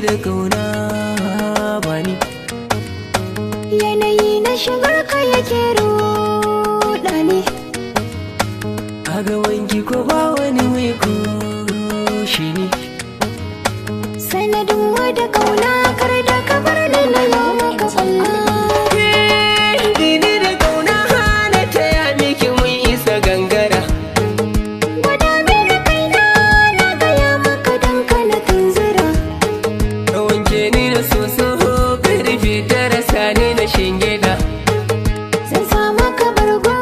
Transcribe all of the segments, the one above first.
da kauna bani. Yanayi na shigar ka yake ruɗa ni. A gabanki ko ba wani mai kushe ni. Sanadin da kauna kar da ka bar ni na yau maka kwalla. Dini da kauna hana taya miki mun isa gangara. Gwada mini kaina na gaya maka dan kana tunzura. Wanke ni da soso karfe 9 sani na shingida. Zan sa maka bargo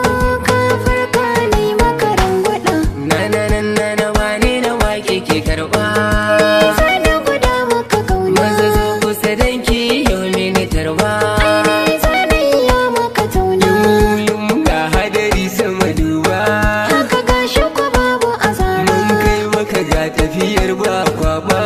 ka farka na yi maka rangwada. Na na na na na wane na wake ke karba. Zan gwada maka kauna. Maza zo kusa danki yau mini tarba. Ai zan iya maka tauna. Yum ga hadari sama duba. Haka gashi ko babu azara. Mun kai maka ga tafiyar ba kwaba.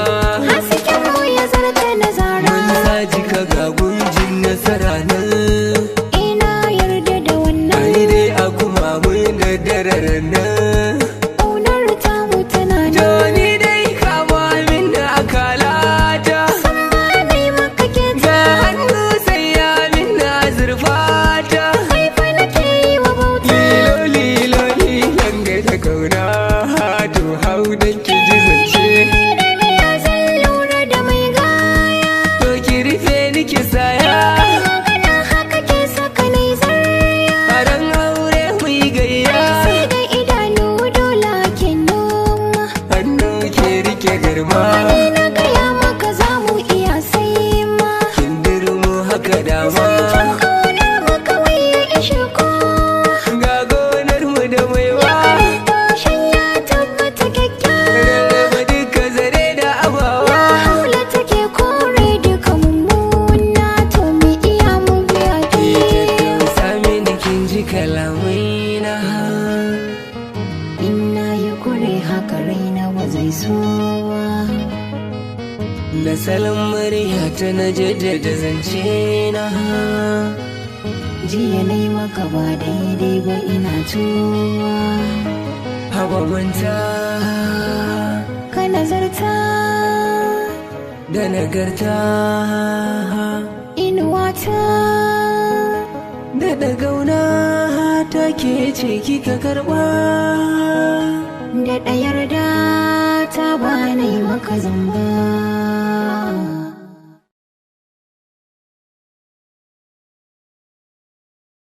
Hasken mu ya zarta nazara. Mun sa jika ga gunjin nasara nan. Ina yarda da wannan. Ai dai a kuma mun da dararar nan. Ƙaunar tamu tana nan. Joni dai kama min da akalata. San ba na yi maka keta. Ga hannu sai ya min na azurfata. Kai fa nake yi wa bauta. Lilo lilo lilan ga ta kauna. To hau dan ki ji zance. Da miya zan lura da mai gaya. To ki rufe ni ki saya. Kai magana haka ke saka nai zarya. Aran aure mu yi gayya. Sai da idanu dole ke noma. Hannu ke rike garma. Ni na gaya maka za mu iya sai ma. Kin dirmo haka dama. Zancen ƙaunar mu kawai ya ishe kowa. Ga gonar mu da maiwa. Tashin ya tabbata kyakkyawa. Rarraba duka zare da abawa. Haula take kore duka mummuna to mu iya mu biya Ki ke. tattausa mini kin ji kalamai na. Ina yi kure haka raina ba zai so ba. Da salon murya ta na jaddada zance na. Jiya na yi maka ba daidai ba ina tuba. Haba manta Ka nazarta da nagarta. Inuwata. Da dagauna ta ke ce kika karba. Da ɗayar da ta ba na yi maka zamba.